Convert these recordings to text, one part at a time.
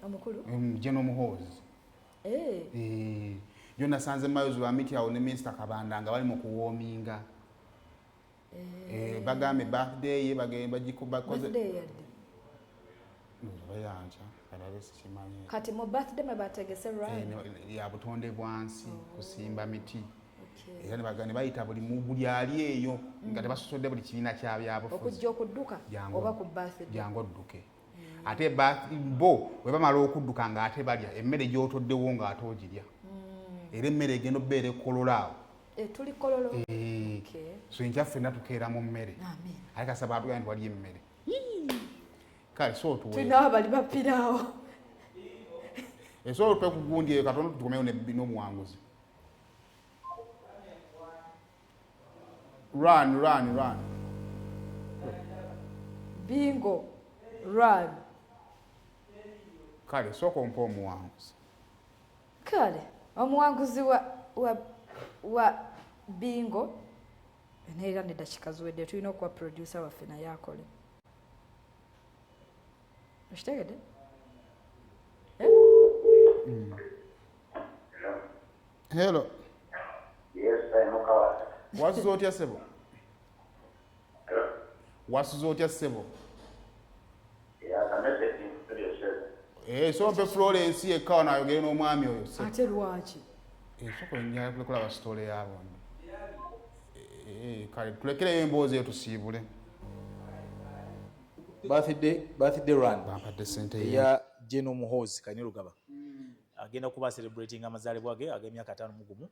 Omukulu General Muhoozi. Eh. Eh, yo nasanze Miles Rwamiti awo ne Minisita Kabanda nga bali mu kuwoominga. Eh, bagambe birthday ye bakoze Birthday yadde? Oba yanca kalabe, sikimanyi. Kati mu birthday mwe bategese Eh, run? Ya butonde bwansi, kusimba miti. Okay. Era ne bayita buli ali eyo nga tebasosodde buli kibiina kya byabufuzi. Okujja okudduka Jangu. oba ku birthday? Jangu odduke. Ate bo bwe bamala okudduka ng'ate balya emmere gy'otoddewo ng'ate ogirya, era emmere egenda obbeera ekolola awo. Eh, tuli Kololo. Eh, Okay. so enkya ffenna tukeera mu mmere. Amen. Ate kasaba atugamba nti waliyo emmere. Kale so otuwe. Tulina abali bapiraawo. Esobola otuwe ku gundi eyo katono, tukomewo n'omuwanguzi. Run, run, run. Bingo run. Kale sooka ompa omuwanguzi. Kale omuwanguzi wa bingo, naye era nedakika ziwedde, tulina okuwa producer waffe naye akole. Okitegedde? Eh? Hello. Yes, I'm Mukawasa. Wasuze otya, ssebo? Wasuze otya, ssebo? Yeah, a message in studio says, Eh, so mpe Florence yekka wano ayogere n'omwami oyo, ssebo. Ate lwaki? Eh, sooka njagala kulaba story yaabo. Eh, kale tulekereyo emboozi eyo tusiibule. Birthday run. Bampadde ssente ye. Eya General Muhoozi Kainerugaba, agenda kuba celebrating amazaalibwa ge ag'emyaka 51.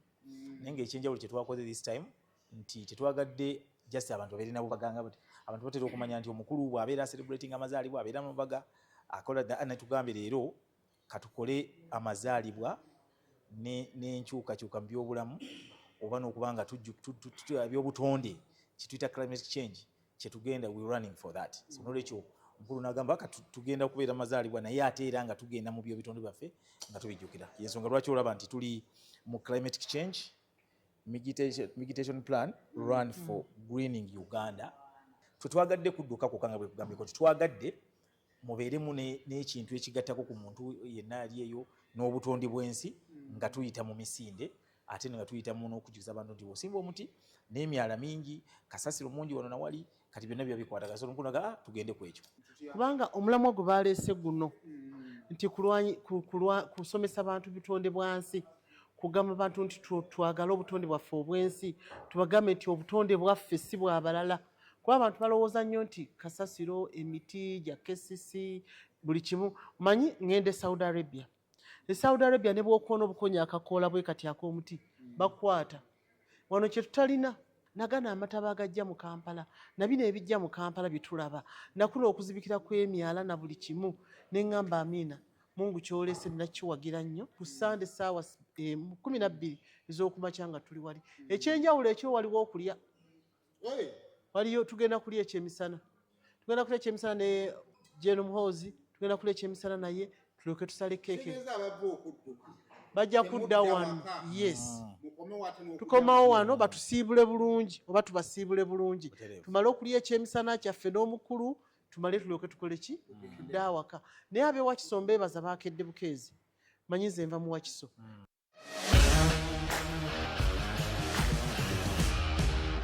Naye ng'ekyenjawulo kye twakoze this time nti tetwagadde just abantu babeere nabo baganga bati. Abantu batera okumanya nti omukulu bw'abeera celebrating amazaalibwa abeera mu mbaga akola. Netugambe leero katukole amazaalibwa n'enkyukakyuka mu byobulamu oba n'okuba nga ebyobutonde kyetuyita climate change kyetugenda, we running for that. So nolwekyo omukulu n'agamba ka tugenda kubeera mazaalibwa, naye ate era nga tugenda mu byobitonde byaffe nga tubijjukira. Yensonga lwaki olaba nti tuli mu climate change mitigation plan run for greening Uganda. Tetwagadde kudduka kwokka nga bwe kugambyeko, titwagadde mubeeremu n'ekintu ekigattako ku muntu yenna ali eyo n'obutonde bw'ensi nga tuyita mu misinde, ate nga tuyitamu n'okujjukiza abantu nti osimba omuti n'emyala mingi, kasasiro mungi wano nawali. Kati byonna biba bikwatagana, so nkunaga, ah, tugende ku ekyo. Kubanga omulamwa gwe baleese guno nti kusomesa bantu bitonde bwansi, kugamba bantu nti twagale obutonde bwaffe obw'ensi, tubagambe nti obutonde bwaffe si bwabalala, kuba abantu balowooza nnyo nti kasasiro, emiti gya KCC, buli kimu. Manyi ŋŋenda e Saudi Arabia. E Saudi Arabia ne bwokoona obukonya akakoola bwe kati ak'omuti, bakwata. Wano kye tutalina nagana amataba agajja mu Kampala na bino ebijja mu Kampala byetulaba nakuno, okuzibikira kw'emyala na buli kimu. Neŋŋamba amiina, Mungu kyolese nakiwagira nnyo. Ku Sande saawa 12 ez'okumakya nga tuli wali. Ekyenjawulo ekyo waliwo okulya, waliyo tugenda kulya ekyemisana, tugenda kulya ekyemisana ne Gen Muhoozi, tugenda kulya ekyemisana naye tulyoke tusale keeke. Kitegeeza abava okudduka Bajja kudda temudda wano. Waka. Yes. Mukomewo ate n'okulya. Tukomawo wano batusiibule bulungi oba tubasiibule bulungi. Butereevu. Tumale okulya ekyemisana kyaffe n'omukulu, tumale tulyoke tukole ki? Tudde awaka. Naye ab'ewakiso mbeebaza, bakedde bukeezi. Manyi nze nva mu Wakiso.